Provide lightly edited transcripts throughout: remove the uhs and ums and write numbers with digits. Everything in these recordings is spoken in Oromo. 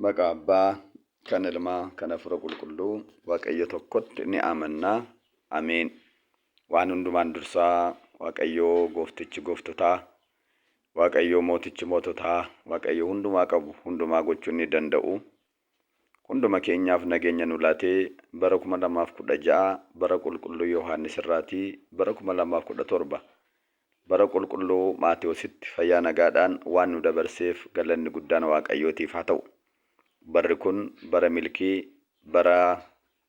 Maqaa Abbaa, kan Ilmaa, kan Hafuura Qulqulluu, Waaqayyo tokkotti ni amanna. Ameen. Waan hundumaan dursaa Waaqayyo gooftichi gooftotaa, Waaqayyo mootichi moototaa, Waaqayyo hundumaa qabu, hundumaa gochuu ni danda'u. Hunduma keenyaaf nageenya nu laatee bara 2016 bara qulqulluu Yohaannis irraatii bara 2017 bara qulqulluu Maatewositti fayyaa nagaadhaan waan nu dabarseef galanni guddaan Waaqayyootiif haa ta'u. Barri kun bara milkii, bara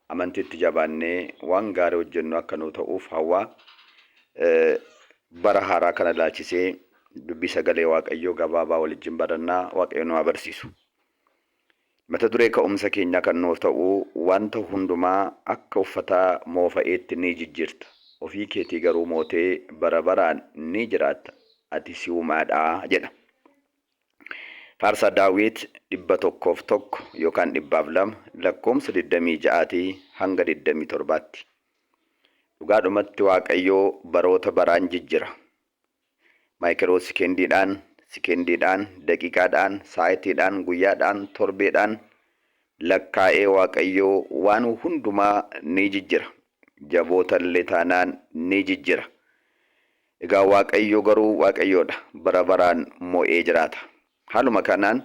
amantiitti jabaannee waan gaarii hojjennu akka nuu ta'uuf hawwaa. Bara haaraa kana ilaalchisee dubbii sagalee Waaqayyoo gabaabaa waliin barannaa Waaqayyo nu haa barsiisu. Mata duree ka'umsa keenyaa kan nuuf ta'u wanta hundumaa akka uffata moofa'eetti ni jijjiirta. Ofii keetii garuu mootee bara baraan ni jiraatta. Ati si'umaadha jedha. Faarsaa Daawit 101 yookaan 102 lakkoomsa 26 hanga 27tti. Dhugaadhumatti Waaqayyoo baroota baraan jijjira. Maayikiroo sekendiidhaan, sekendiidhaan, daqiiqaadhaan, sa'aatiidhaan, guyyaadhaan, torbeedhaan lakkaa'ee Waaqayyoo waan hundumaa ni jijjira. Jaboota illee taanaan ni jijjira. Egaa Waaqayyo garuu Waaqayyoodha. Bara baraan mo'ee jiraata. Haaluma kanaan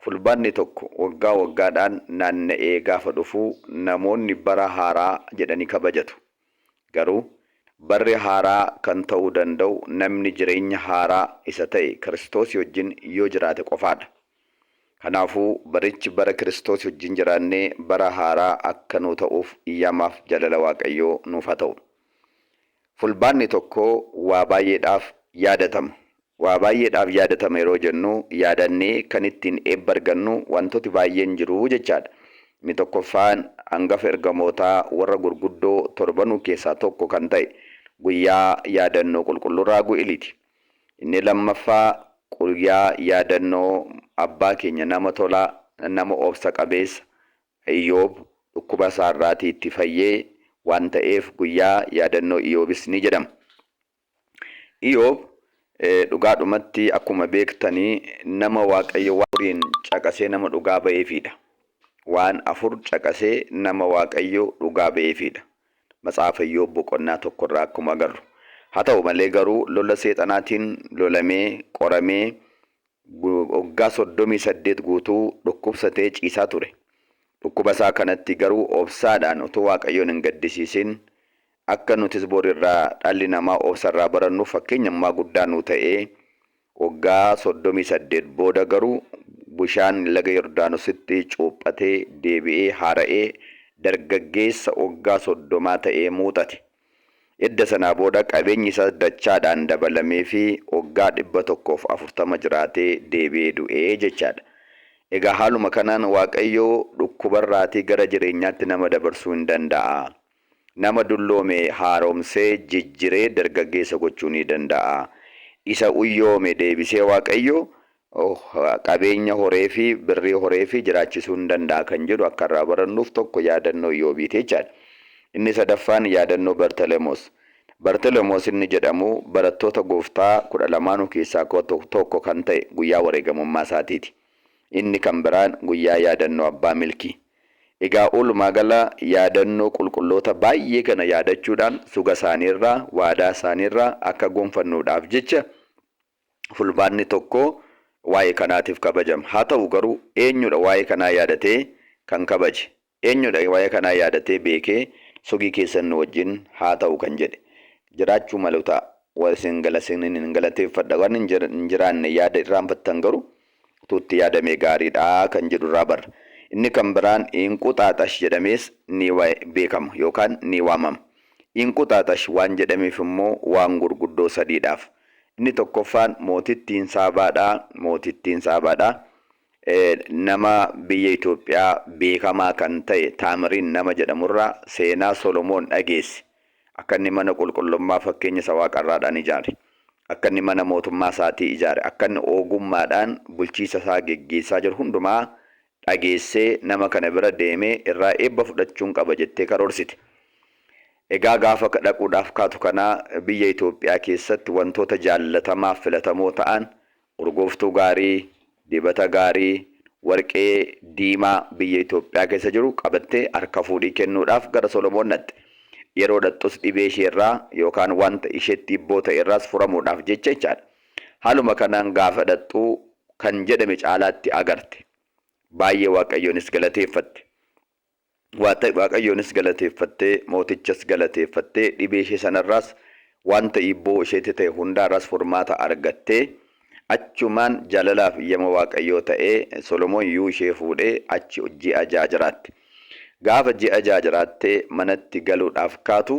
fulbaanni tokko waggaa waggaadhaan naanna'ee gaafa dhufu namoonni bara haaraa jedhanii kabajatu. Garuu barri haaraa kan ta'uu danda'u namni jireenya haaraa isa ta'e Kiristoos wajjin yoo jiraate qofaadha. Kanaafuu barichi bara Kiristoos wajjin jiraannee bara haaraa akka nuu ta'uuf iyyamaaf jaalala Waaqayyoo nuuf haa ta'u. Fulbaanni tokko waa baay'eedhaaf yaadatama. Waa baay'eedhaaf yaadatama yeroo jennu yaadannee kan ittiin eebba argannu wantooti baay'een jiru jechaadha. Inni tokkoffaan hangafa ergamootaa warra gurguddoo torbanuu keessaa tokko kan ta'e guyyaa yaadannoo qulqulluu Raagu'eliiti. Inni lammaffaa guyyaa yaadannoo abbaa keenya nama tolaa, nama obsa qabeessa Iyyoob dhukkuba isaarraatii itti fayyee waan ta'eef guyyaa yaadannoo Iyyoobis ni jedhama. Iyoob dhugaadhumatti akkuma beektanii nama Waaqayyo waan afuriin caqasee nama dhugaa ba'eefiidha. Waan afur caqasee nama Waaqayyo dhugaa ba'eefiidha. Matsaafa Iyoob boqonnaa tokkorraa akkuma agarru. Haa ta'u malee garuu lola seexanaatiin lolamee qoramee waggaa 38 guutuu dhukkubsatee ciisaa ture. Dhukkuba isaa kanatti garuu obsaadhaan utuu Waaqayyoon hin gaddisiisin akka nutis bor irraa dhalli namaa obsa irraa barannuuf fakkeenyummaa guddaa nuu ta'ee waggaa 38 booda garuu bishaan laga Yordaanositti cuuphatee deebi'ee haara'ee dargaggeessa waggaa 30 ta'ee muuxate. Edda sanaa booda qabeenyi isaas dachaadhaan dabalameefii waggaa 140 jiraatee deebi'ee du'ee jechaadha. Egaa haaluma kanaan Waaqayyo dhukkubarraatii gara jireenyaatti nama dabarsuu hin danda'a. Nama dulloome haaromsee jijjiree dargaggeessa gochuu ni danda'a. Isa uyyoome deebisee Waaqayyo qabeenya horee fi birrii horee fi jiraachisuu hin danda'a kan jedhu akka irraa barannuuf tokko yaadannoo Iyyoobiiti jechaadha. Inni sadaffaan yaadannoo Bartalemoos. Bartalemoos inni jedhamu barattoota gooftaa 12nuu keessaa tokko kan ta'e guyyaa wareegamummaa isaatiiti. Inni kan biraan guyyaa yaadannoo Abbaa Milkii. Egaa oolumaa gala yaadannoo qulqulloota baay'ee kana yaadachuudhaan suga isaaniirraa, waadaa isaaniirraa akka gonfannuudhaaf jecha fulbaanni tokko waa'ee kanaatiif kabajama. Haa ta'u garuu eenyudha waa'ee kanaa yaadatee kan kabaje? Eenyudha waa'ee kanaa yaadatee beekee sugii keessan nu wajjin haa ta'u kan jedhe? Jiraachuu malu ta'a. Isin hin galateeffadha. Waan hin jiraanne yaada irraanfattan garuu utuu itti yaadamee gaariidha kan jedhu irraa barra. Inni kan biraan Inquxaaxash jedhamees ni beekama yookaan ni waamama. Inquxaaxash waan jedhameef immoo waan gurguddoo sadiidhaaf. Inni tokkoffaan mootittiin Saabaadha. Mootittiin Saabaadha. Nama biyya Itoophiyaa beekamaa kan ta'e Taamiriin nama jedhamurraa seenaa Solomoon dhageesse. Akka inni mana qulqullummaa fakkeenya isa waaqarraadhaan ijaare. Akka inni mana mootummaa isaatii ijaare. Akka inni ogummaadhaan bulchiisa isaa geggeessaa jiru hundumaa dhageessee nama kana bira deemee irraa eebba fudhachuun qaba jettee karoorsite. Egaa gaafa dhaquudhaaf kaatu kana biyya Itoophiyaa keessatti wantoota jaallatamaaf filatamoo ta'an urgooftuu gaarii, dibata gaarii, Warqee diimaa biyya Itoophiyaa keessa jiru qabattee harka fuudhii kennuudhaaf gara Solomoon dhaqxe. Yeroo dhaqxus dhibee isheerraa yookaan wanta isheetti hibboo ta'e irraas furamuudhaaf jecha jechaadha. Haaluma kanaan gaafa dhaqxu kan jedhame caalaatti agarte. Baay'ee Waaqayyoonis galateeffatte. Waaqayyoonis galateeffattee, mootichas galateeffattee, dhibee ishee sanarraas wanta hibboo isheetti ta'e hundaarraas furmaata argattee, achumaan jaalalaaf iyyama Waaqayyoo ta'ee Solomoon yuu ishee fuudhee achi ji'a 6 jiraatte. Gaafa ji'a 6 jiraattee manatti galuudhaaf kaatu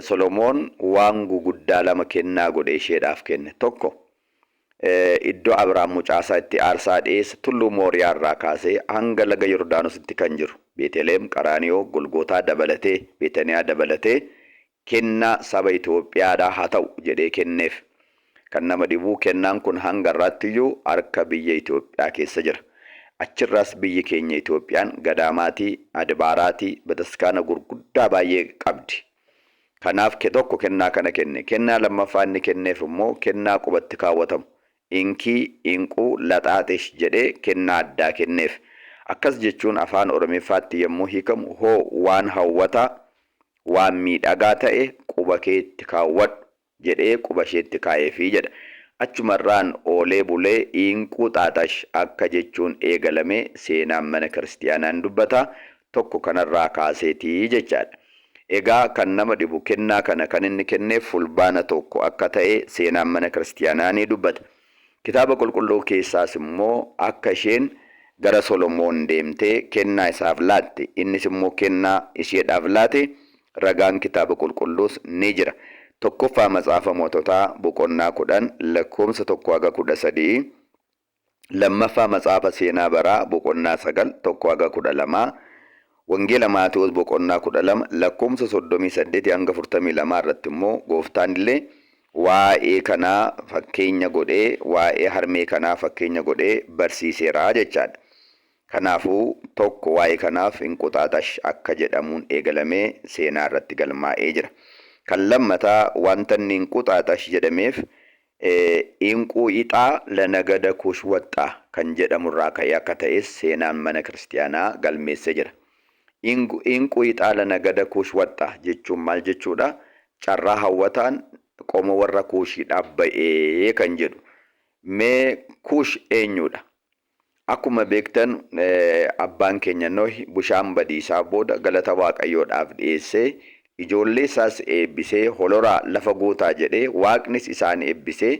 Solomoon waan guguddaa lama kennaa godhee isheedhaaf kenne. Tokko iddoo Abrahaam mucaasaa itti aarsaa dhi'eesse tulluu Mooriyaa irraa kaasee hanga laga Yordaanositti kan jiru Beeteleem, Qaraaniyoo, Golgootaa dabalatee, Beetaniyaa dabalatee kennaa saba Itoophiyaadhaa haa ta'u jedhee kenneef. Kan nama dhibu kennaan kun hanga har'aatti iyyuu harka biyya Itoophiyaa keessa jira. Achirraas biyyi keenya Itoophiyaan gadaamaatii, adbaaraatii, bataskaana gurguddaa baay'ee qabdi. Kanaaf ke tokko kennaa kana kenne. Kennaa lammaffaa inni kenneef immoo kennaa qubatti kaawwatamu, Inkii, inquu, laxaaxish jedhee kennaa addaa kenneef. Akkas jechuun afaan Oromiffaatti yommuu hiikamu hoo waan hawwataa, waan miidhagaa ta'e quba keetti kaawwadhu jedhee quba isheetti kaa'eefi jedha. Achumarraan oolee bulee Inquu xaaxash akka jechuun eegalame seenaan mana kiristiyaanaa ni dubbata. Tokko kanarraa kaaseeti jechaadha. Egaa kan nama dhibu kennaa kana kan inni kenneef Fulbaana 1 akka ta'e seenaan mana kiristiyaanaa ni dubbata. Kitaaba Qulqulluu keessaas immoo akka isheen gara Solomoon deemtee kennaa isaaf laatte, innis immoo kennaa isheedhaaf laate ragaan Kitaaba Qulqulluus ni jira. Tokkoffaa Matsaafa Moototaa boqonnaa 10 lakkoofsa 1 haga 13, Lammaffaa Matsaafa Seenaa Baraa boqonnaa 9 1 haga 12, Wangeela Maatewos boqonnaa 12 lakkoofsa 38 hanga 42 irratti immoo Gooftaan illee waa'ee kanaa fakkeenya godhee waa'ee harmee kanaa fakkeenya godhee barsiiseera jechaadha. Kanaafuu tokko waa'ee kanaaf Inquxaaxash akka jedhamuun eegalamee seenaa irratti galmaa'ee jira. Kan lammataa wanta inni Inquxaaxash jedhameef Inquu ixaa lanagada kuush waxxa kan jedhamu irraa ka'ee akka ta'es seenaan mana kiristiyaanaa galmeessee jira. Inquu ixaa lanagada kuush waxxa jechuun maal jechuudha? Carraa hawwataan qomoo warra Kuushiidhaaf ba'e kan jedhu. Mee Kuush eenyuudha? Akkuma beektan abbaan keenya Nohi bushaan badiisaa booda galata Waaqayyoodhaaf dhiyeessee ijoollee isaas eebbisee holoraa lafa guutaa jedhee Waaqnis isaan eebbisee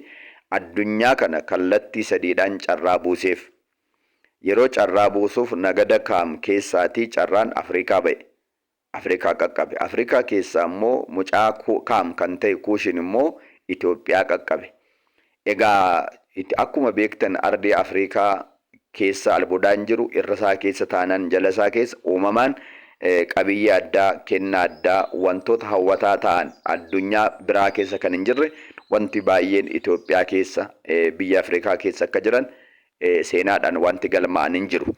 addunyaa kana kallattii sadiidhaan carraa buuseef. Yeroo carraa buusuuf nagada Kaam keessaatii carraan Afriikaa ba'e. Afrikaa qaqqabe. Afrikaa keessaa immoo mucaa Kaam kan ta'e Kuushin immoo Itoophiyaa qaqqabe. Egaa akkuma beektan ardii Afrikaa keessa albudaan jiru irra isaa keessa taanaan jala isaa keessa uumamaan qabiyyee addaa, kennaa addaa, wantoota hawwataa ta'an addunyaa biraa keessa kan hin jirre wanti baay'een Itoophiyaa keessa biyya Afrikaa keessa akka jiran seenaadhaan wanti galmaa'an hin jiru.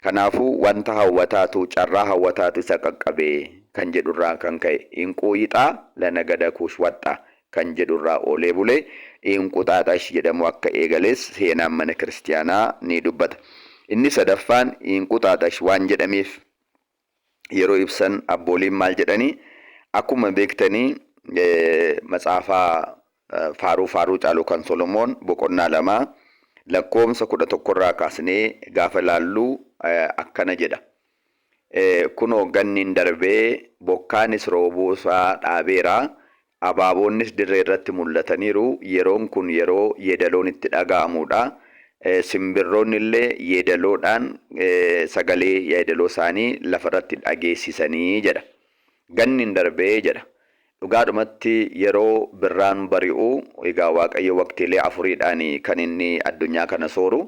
Kanaafuu wanta hawwataatu, carraa hawwataatu isa qaqqabe kan jedhurraa kan ka'e Inquu ixaa lanagada kuush waxxa kan jedhurraa oolee bulee Inquxaaxash jedhamuu akka eegales seenaan mana kiristiyaanaa ni dubbata. Inni sadaffaan Inquxaaxash waan jedhameef yeroo ibsan abbooliin maal jedhanii akkuma beektanii matsaafa Faaruu Faaruu Caalu kan Solomoon boqonnaa 2 lakkoomsa 11 irraa kaasnee gaafa ilaallu akkana jedha. Kunoo ganniin darbee bokkaanis roobuu isaa dhaabeera, abaaboonnis dirree irratti mul'ataniiru, yeroon kun yeroo yeedaloon itti dhaga'amuudha. Simbirroonni illee yeedaloodhaan sagalee yeedaloo isaanii lafa irratti dhageessisanii jedha. Ganniin darbee jedha. Dhugaadhumatti yeroo birraan bari'u, egaa Waaqayyo waqtiilee afuriidhaan kan inni addunyaa kana sooru.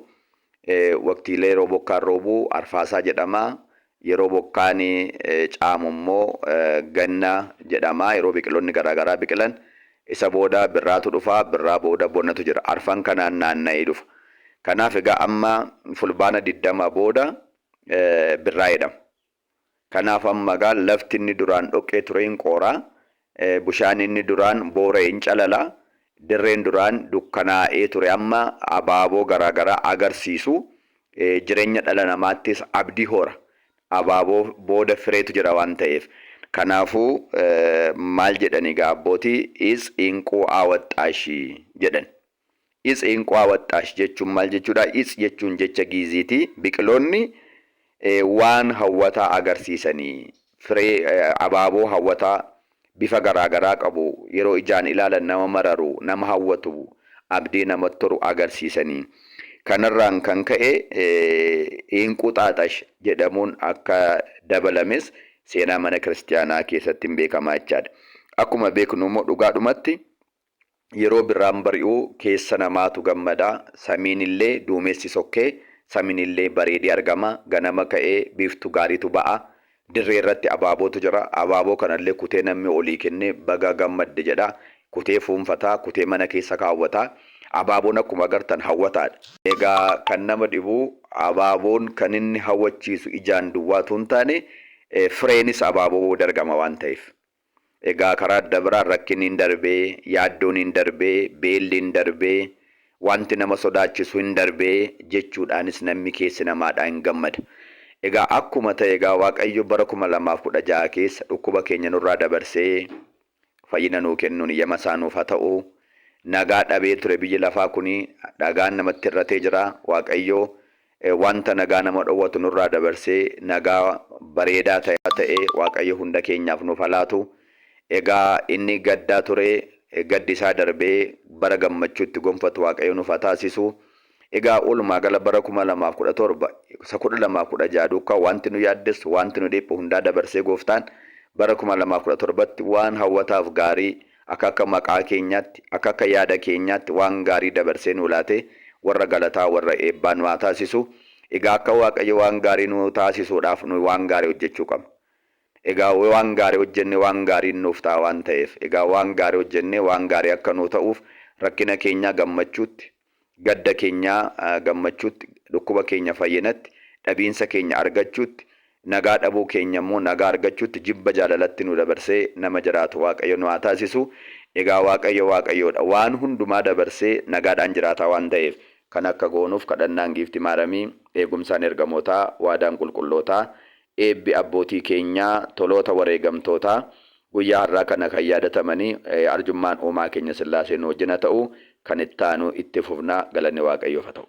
Waqtiilee yeroo bokkaan roobu arfaasaa jedhama. Yeroo bokkaan caamu immoo ganna jedhama. Yeroo biqiloonni garaa garaa biqilan. Isa booda birraatu dhufa, birraa booda bonatu jira. Arfan kanaan naanna'ee dhufa. Kanaaf egaa amma Fulbaana 20 booda birraa jedhama. Kanaaf amma egaa lafti inni duraan dhoqqee ture hin qoora, bushaan inni duraan boora'e hin calala, dirreen duraan dukkanaa'ee ture amma abaaboo garaa garaa agarsiisu. Jireenya dhala namaattis abdii hora. Abaaboo booda fireetu jira waan ta'eef. Kanaafuu maal jedhan egaa abbootii Its inquu aawaxxaashi jedhan. Its inquu aawaxxaash jechuun maal jechuudha? Its jechuun jecha Giiziiti. Biqiloonni waan hawwataa agarsiisanii firee abaaboo hawwataa bifa garaa garaa qabu yeroo ijaan ilaalan nama mararu, nama hawwatu, abdii namatti toru agarsiisanii. Kanarraan kan ka'e Inquxaaxash jedhamuun akka dabalames seenaa mana kiristiyaanaa keessatti hin beekamaa jechaadha. Akkuma beeknu immoo dhugaadhumatti Yeroo birraan bari'u keessa namaatu gammada, samiinillee duumessi sokkee, saminillee bareedee argama, ganama ka'ee biiftuu gaariitu ba'a, dirree irratti abaabootu jira, abaaboo kanallee kutee namni olii kennee baga gammadde jedha, kutee fuunfata, kutee mana keessa kaawwata. Abaaboon akkuma agartan hawwataadha. Egaa kan nama dhibu abaaboon kan inni hawwachiisu ijaan duwwaa utuu hin taane fireenis abaaboo booda argama waan ta'eef. Egaa karaa adda biraan rakkinni hin darbee, yaaddoon hin darbee, beelli hin darbee, wanti nama sodaachisu hin darbee jechuudhaanis namni keessi namaadhaa hin gammada. Egaa akkuma ta'e egaa Waaqayyo bara 2016 keessa dhukkuba keenya nurraa dabarsee fayyina nuu kennuun eyyama isaa nuuf haa ta'u. Nagaa dhabee ture biyyi lafaa kuni dhagaan namatti hir'atee jira. Waaqayyo Wanta nagaa nama dhowwatu nurraa dabarsee nagaa bareedaa ta'e Waaqayyo hunda keenyaaf nuuf haa laatu. Egaa inni gaddaa ture gaddi isaa darbee bara gammachuu itti gonfatu Waaqayyo nuuf haa taasisu. Egaa walumaa gala bara 2017 isa 2016 duukaa wanti nu yaaddessu wanti nu dhiphu hundaa dabarsee gooftaan bara 2017tti waan hawwataaf gaarii Akka akka maqaa keenyaatti, akka akka yaada keenyaatti waan gaarii dabarsee nuu laatee warra galataa, warra eebbaa nu haa taasisu. Egaa akka Waaqayyo waan gaarii nuu taasisuudhaaf nuyi waan gaarii hojjechuu qabna. Egaa yoo waan gaarii hojjenne waan gaariin nuuf ta'a waan ta'eef. Egaa waan gaarii hojjennee waan gaarii akka nuu ta'uuf rakkina keenyaa gammachuutti, gadda keenya gammachuutti, dhukkuba keenya fayyinatti, dhabiinsa keenya argachuutti, nagaa dhabuu keenya immoo nagaa argachuutti, jibba jaalalatti nu dabarsee nama jiraatu Waaqayyo nu haa taasisu. Egaa Waaqayyo Waaqayyoodha. Waan hundumaa dabarsee nagaadhaan jiraataa waan ta'eef kan akka goonuuf kadhannaan Giifti Maaramii, eegumsaan ergamootaa, waadaan qulqullootaa, eebbi abbootii keenyaa, toloota wareegamtootaa guyyaa har'aa kana kan yaadatamanii arjummaan uumaa keenya Sillaasee nu wajjin haa ta'u. Kan itti aanu itti fufna. Galanni Waaqayyoof haa ta'u.